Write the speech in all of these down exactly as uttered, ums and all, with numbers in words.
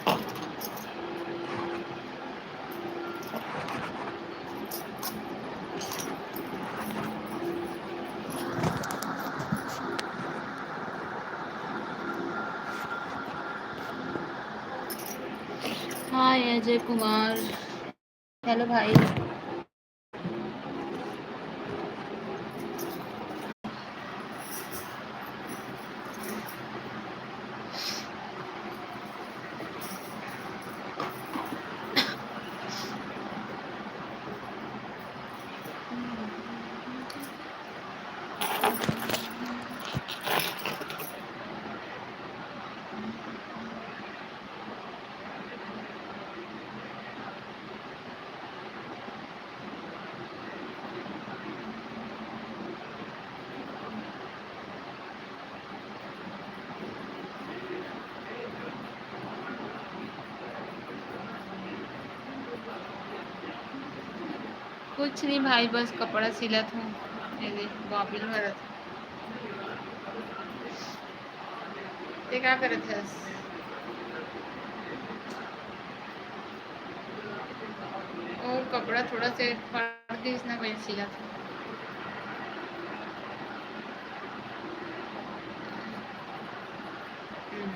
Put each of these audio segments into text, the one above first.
हाय Ajay Kumar, hello भाई। कुछ नहीं भाई, बस कपड़ा सिलत हूँ। ये देख, बाबिल भरत हूँ। ते का करत हस? और कपड़ा थोड़ा से फट गइस ना, वही सिलत हूँ। हम्म।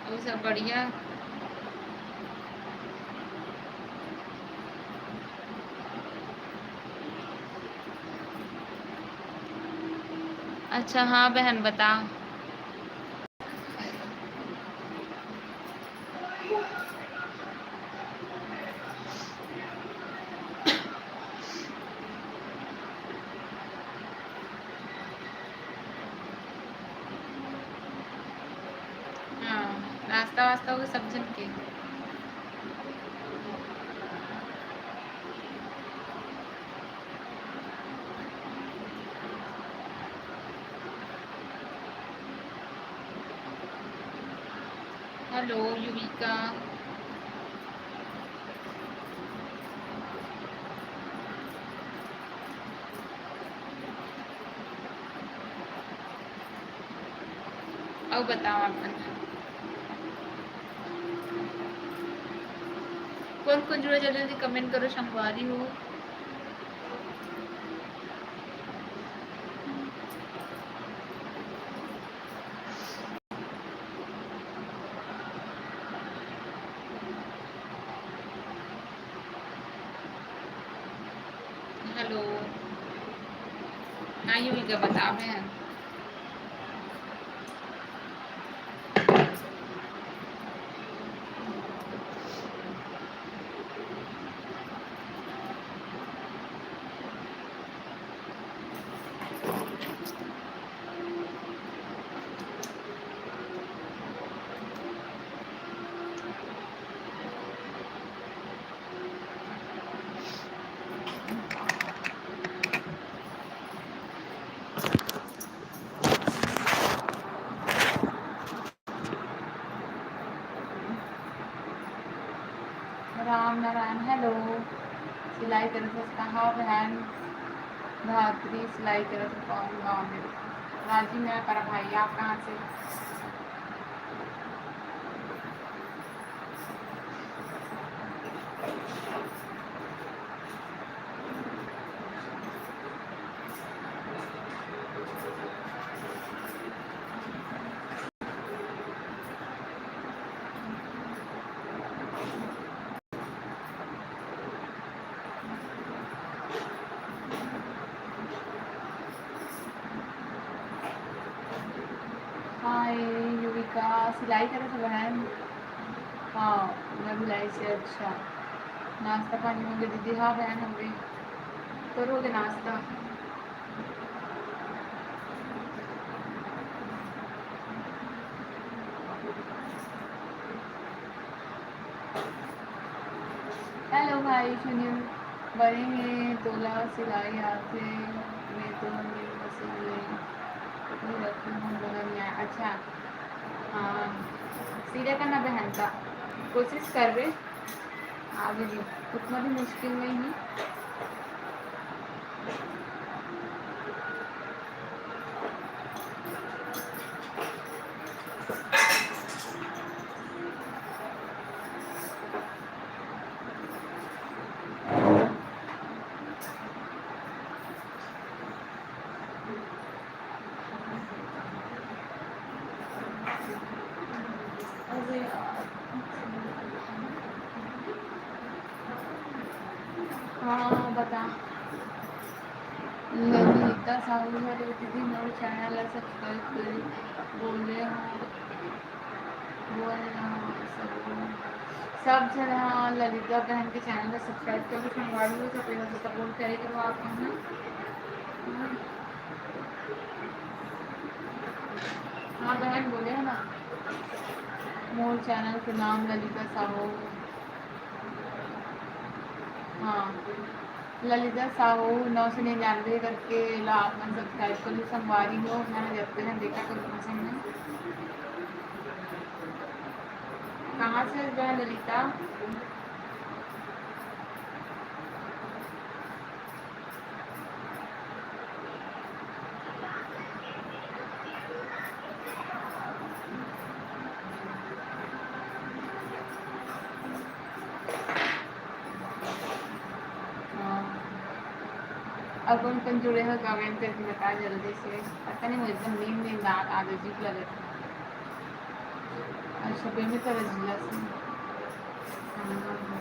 अउ सब बढ़िया? अच्छा, हाँ बहन, बता। हाँ, नाश्ता वास्ता हो सब जन के। हेलो युविका। अउ बताओ अपन। कोन कोन जुड़े, जल्दी जल्दी comment करो, संगवारी हो। हेलो, हाँ, ये भी क्या बतावे हैं? राम नारायण, हेलो। सिलाई करत हस कहाँ बहन? धात्री सिलाई करत हस कौन गाँव में? राजी मैं पर भाई, आप कहाँ से? हाय युविका, सिलाई करत हो बहन? हाँ, मैं भिलाई से। अच्छा, नाश्ता पानी होगे दीदी? हाँ बहन, होगे। करोगे नाश्ता? हेलो भाई सुनील, बने हे तोला सिलाई आथे? मैं तो नई मशीन ले ही रखी हूँ, बोला नहीं आया। अच्छा, हाँ, सिले का ना बहन का कोशिश कर रहे, आगे भी उतना भी मुश्किल नहीं है। हाँ, बता। ललिता साहू हरे दीदी, मोर channel ला subscribe करी, बोले हो, बोल ना, सब, सब झन ह ललिता बहन के channel ला subscribe करो, संगवारी हो, सब लोग support करे करो आप मन ह। हाँ बहन, बोले हो ना, मोर channel के नाम ललिता साहू। हाँ, ललिता साहू नौ सौ निन्यानवे करके ला आप मन subscribe कर लो, संगवारी हो, मैं जब तक देखा करूँ पसंद है। कहाँ से बहन ललिता? हाँ। अब कौन कौन जुड़े हो comment करके बता जल्दी से। पता नहीं, मुझे एकदम नींद नींद आ, आज अजीब लगे। अच्छा, बेमे तो रजिया से। हाँ।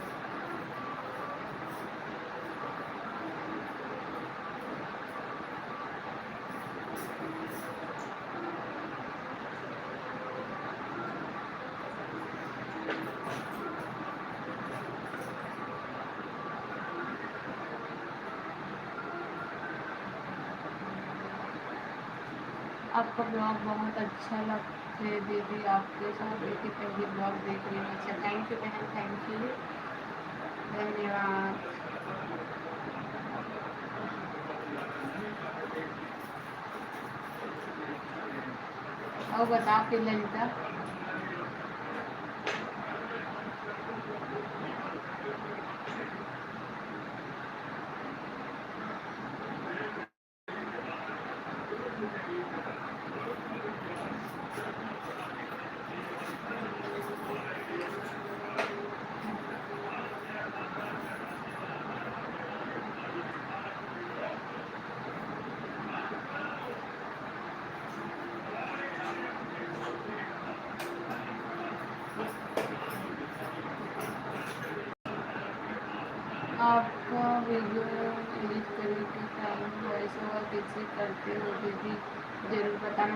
आपका vlog बहुत अच्छा लगते दीदी, आपके साथ एक ही पहली vlog देख रही हूँ। अच्छा, thank you बहन, thank you, धन्यवाद। अउ बता फिर ललिता। आपका video edit करे के time voice over कैसे करते हो दीदी, जरूर बताना।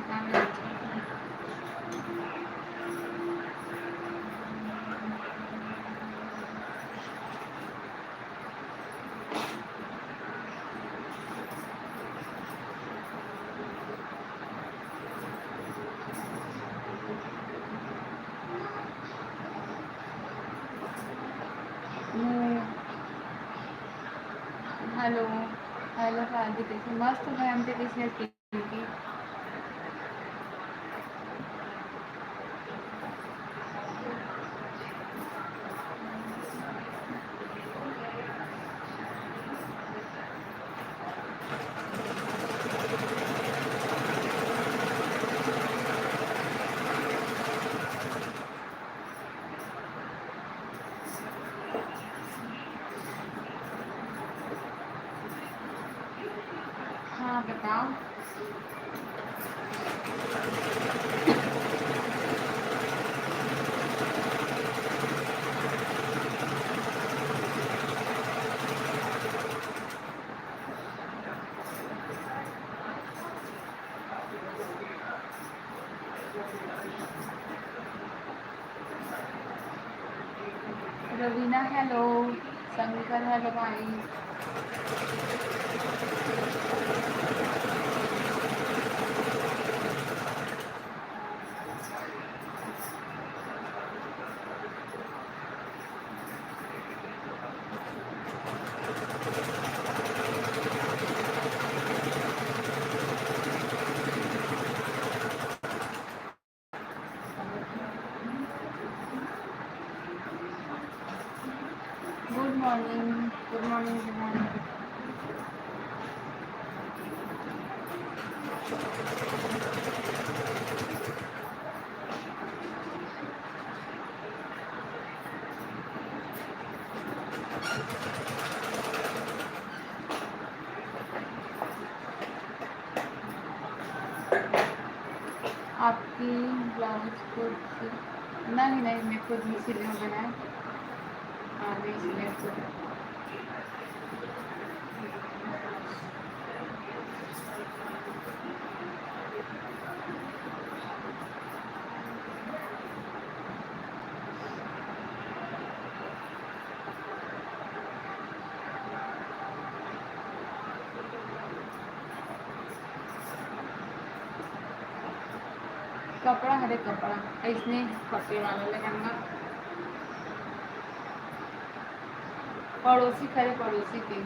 हेलो, हेलो, हार्दिक, कैसे? मस्त बहन, ते कैसे? हाँ, बताओ। रवीना, हेलो। शंकर, हेलो भाई। Good morning, good morning, good morning. आपकी ब्लाउज खुद से नहीं, नहीं, मैं खुद ही सिली हूँ बनाया। हाँ, नहीं सिली हूँ खुद। कपड़ा हरे कपड़ा, अइसने फटे वाला लेगन गा। पड़ोसी करे, पड़ोसी के।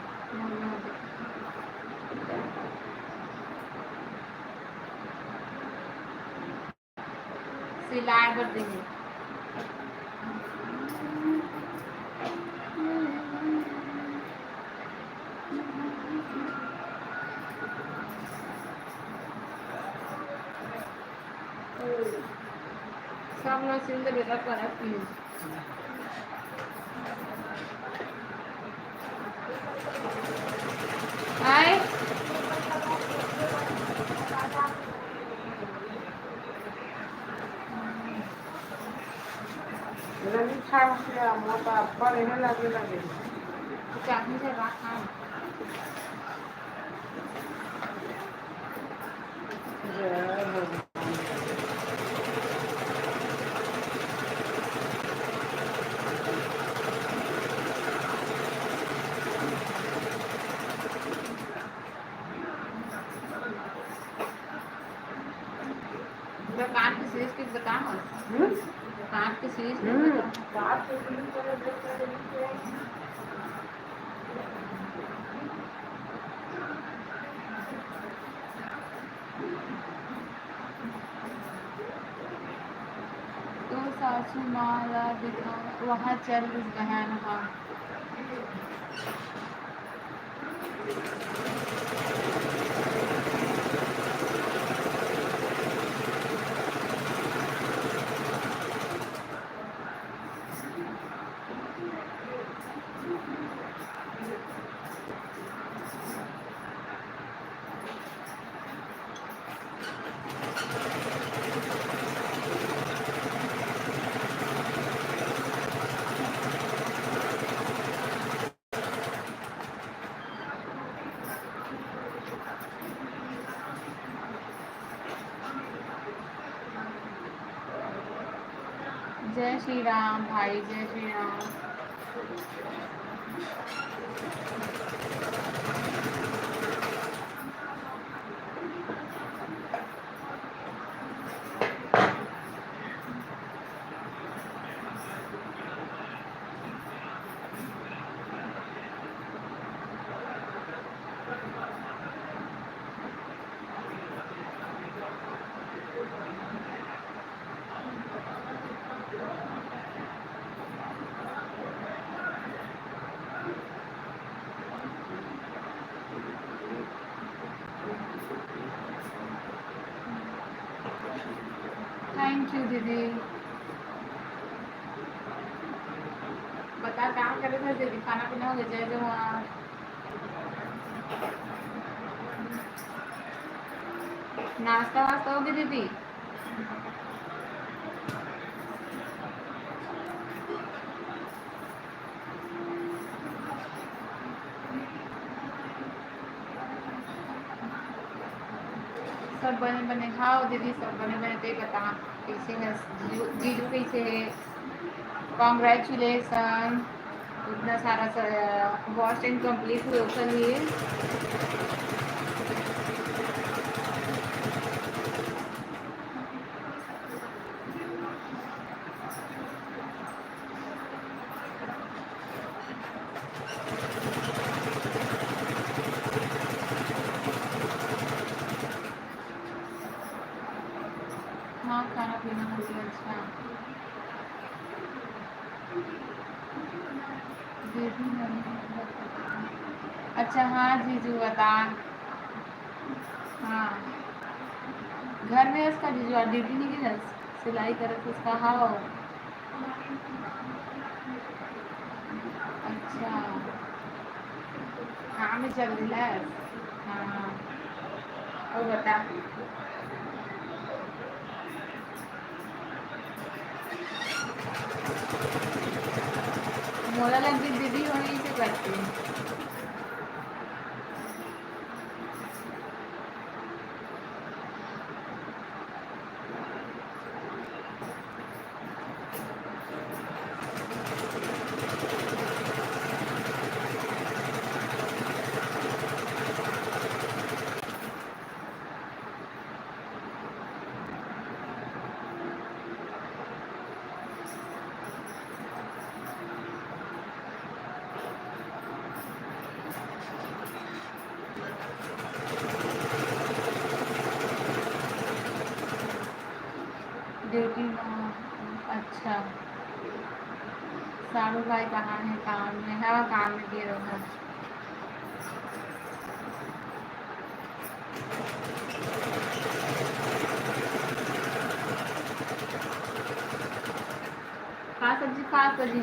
सिलाए बर देहे। सब ला सिल देबे त करत ही। आय। रवि खान के मोटा बड़े लगे लगे। चांदनी से रात खान। जय हो। दुकान के सीरीज के बताओ। हम्म? दुकान के सीरीज के हम्म। बताओ। तो सासू माँ ला दिखा, वहाँ चल बहन, हाँ। जय श्री राम भाई, जय श्री राम। Thank you दीदी। बता, काम करे थे दीदी, खाना पीना हो गया? जय जोहार। नाश्ता वास्ता हो गया दीदी? सब बने बने। हाँ दीदी, सब बने बने। ते बता, कैसे है जीजू, जीजू कैसे है? Congratulation, इतना सारा स-, वॉच टाइम कंप्लीट हुए ओकर लिए। हाँ, खाना पीना हो गया। अच्छा, दीदी, अच्छा, हाँ जीजू, बता। हाँ, घर में उसका जीजू, ड्यूटी नहीं गया, सिलाई करत उसका। हाँ, अच्छा, काम में चल रहा है। हाँ, और बता। मोला लग गई दीदी होही से करके। ड्यूटी में। अच्छा, साढ़ू भाई कहाँ है? काम में है, काम में गिरो है। खा सब्जी, खा सब्जी।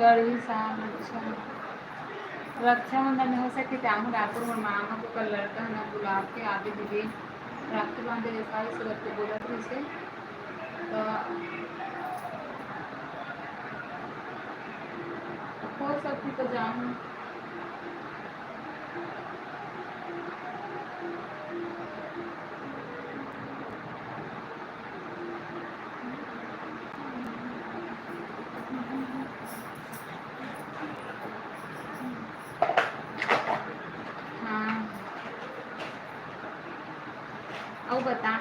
कढ़ी साग, अच्छा। रक्षाबंधन में हो सके त आहूँ रायपुर, मोर मामा के लड़का ह ना गुलाब के आगे दीदी राखी बांधे ले सारी सूरत के बोलत रहिसे। त हो सकती तो जाऊँ। हाँ। अउ बता,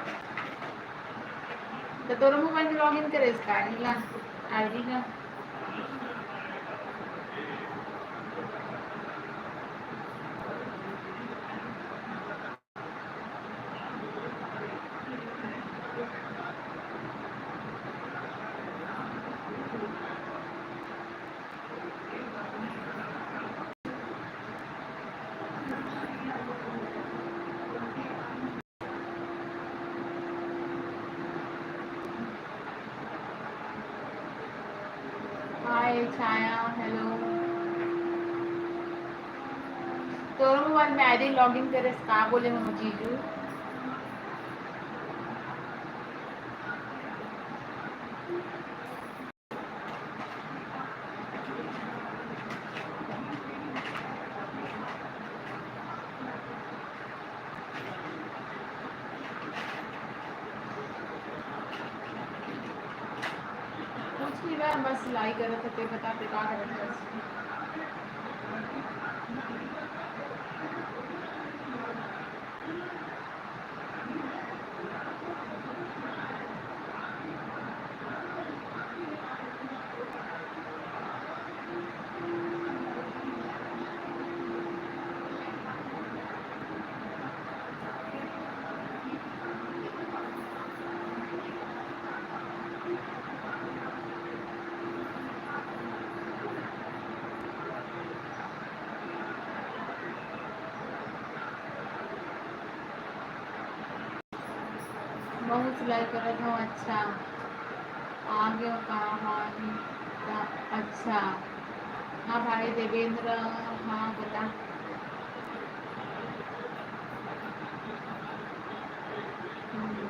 त तोरो मोबाइल में लॉगिन करे हस का? ला, आईडी ला। हाय छाया, हेलो। तोर मोबाइल में आईडी लॉगिन करे से का बोले मोर जीजू? कुछ नहीं बा, बस सिलाई करत हते, बता ते का करत हस? बहुत सिलाई करत हव, अच्छा। आ गयो काम, आ गयो। अच्छा। हाँ भाई देवेंद्र, हाँ बता। हम्म।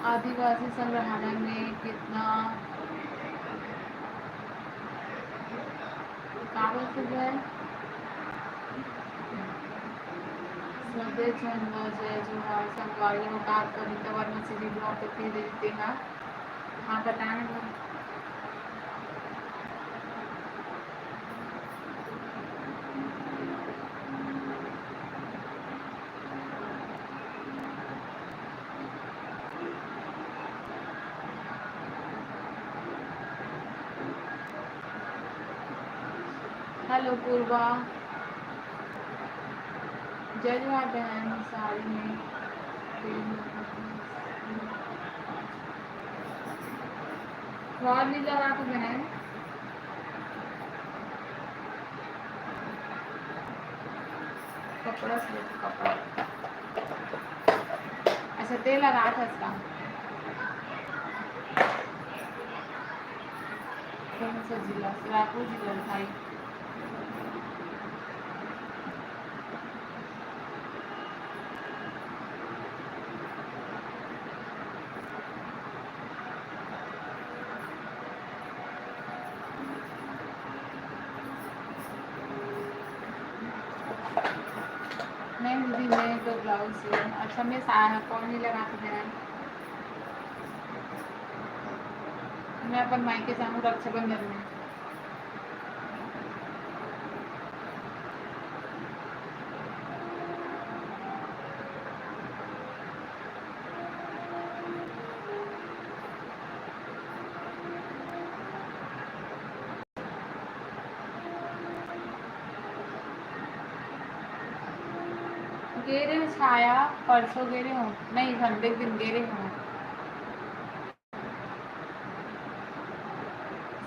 आदिवासी संग्रहालय में कितना काबर से है? सबे झन ल जय जोहार। संगवारी हो, का कविता वर्मा श्री ब्लॉग तो फिर देते हैं। हाँ, बताना जरा। हेलो पूर्वा, जय जोहार बहन, साड़ी में फॉल नहीं लगा के बहन, कपड़ा सिले तो कपड़ा। अच्छा, तेल लगा था इसका। कौन सा जिला? रायपुर जिला भाई। नहीं दीदी, मैं तो ब्लाउज सिलूँ। अच्छा, मैं सा-, कौन नहीं लगा के दे रहा है? मैं अपन मायके जाऊँ रक्षाबंधन में। गे रहे हूँ छाया, परसों गे रहे हूँ, नहीं, संडे के दिन गे रहे हूँ।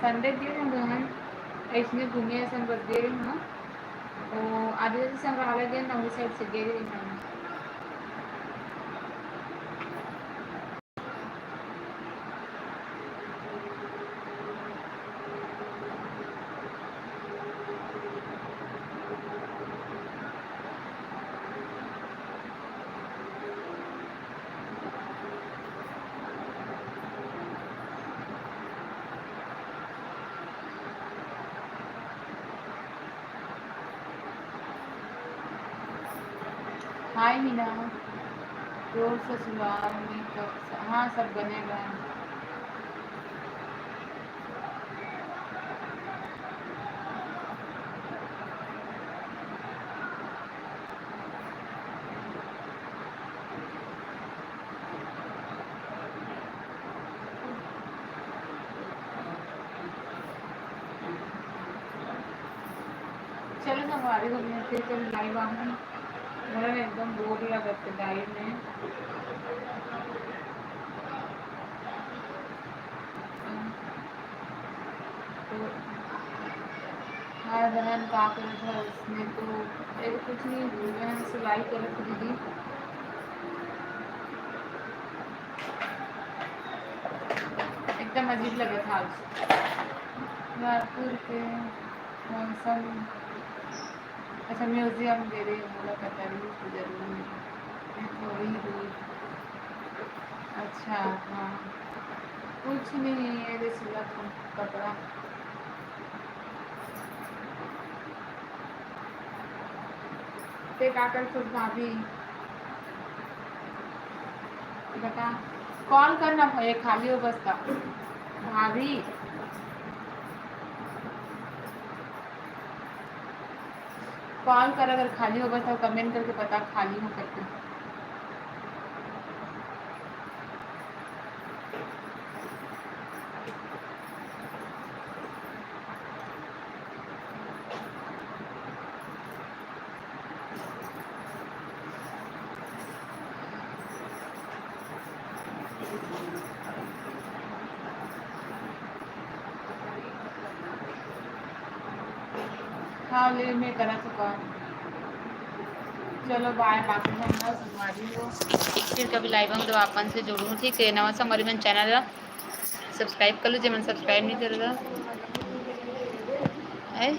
संडे दिन हम ऐसने घूमे, ऐसन बस गे रहे हूँ। तो आदिवासी संग्रहालय गए ना, उस साइड से गे रहे हूँ। हाय मीना, तोर ससुराल में कब स-, हाँ, सब बने बा। चलो संगवारी हो, मैं फिर कभी लाइव आऊँगी। मोला ना एकदम बोर लगत हे लाइव में। तो हाय बहन, का करत हस? मैं तो, अरे कुछ नहीं, मैं सिलाई करत हूँ दीदी। एकदम अजीब लगत हे आज। रायपुर के मौसम, अच्छा, म्यूजियम गे रहे, मोला पता नहीं, तो जरूरी नहीं। मैं थोड़ी दूर। अच्छा, हाँ, कुछ नहीं, ये सिलत हूँ कपड़ा। ते का करथस भाभी? बता, कॉल करना भैया, खाली हो बस का। भाभी, कॉल कर, अगर खाली हो बस तो कमेंट करके बता, खाली हो करके। हाँ, ले, मैं करत हूँ कॉल। चलो, बाय, बाकी हम ना संगवारी हो। फिर कभी लाइव में तो अपन से जुड़ूँ, ठीक है? नवा संगवारी मन चैनल ला सब्सक्राइब कर लो, जे मन सब्सक्राइब नहीं करे ला। है?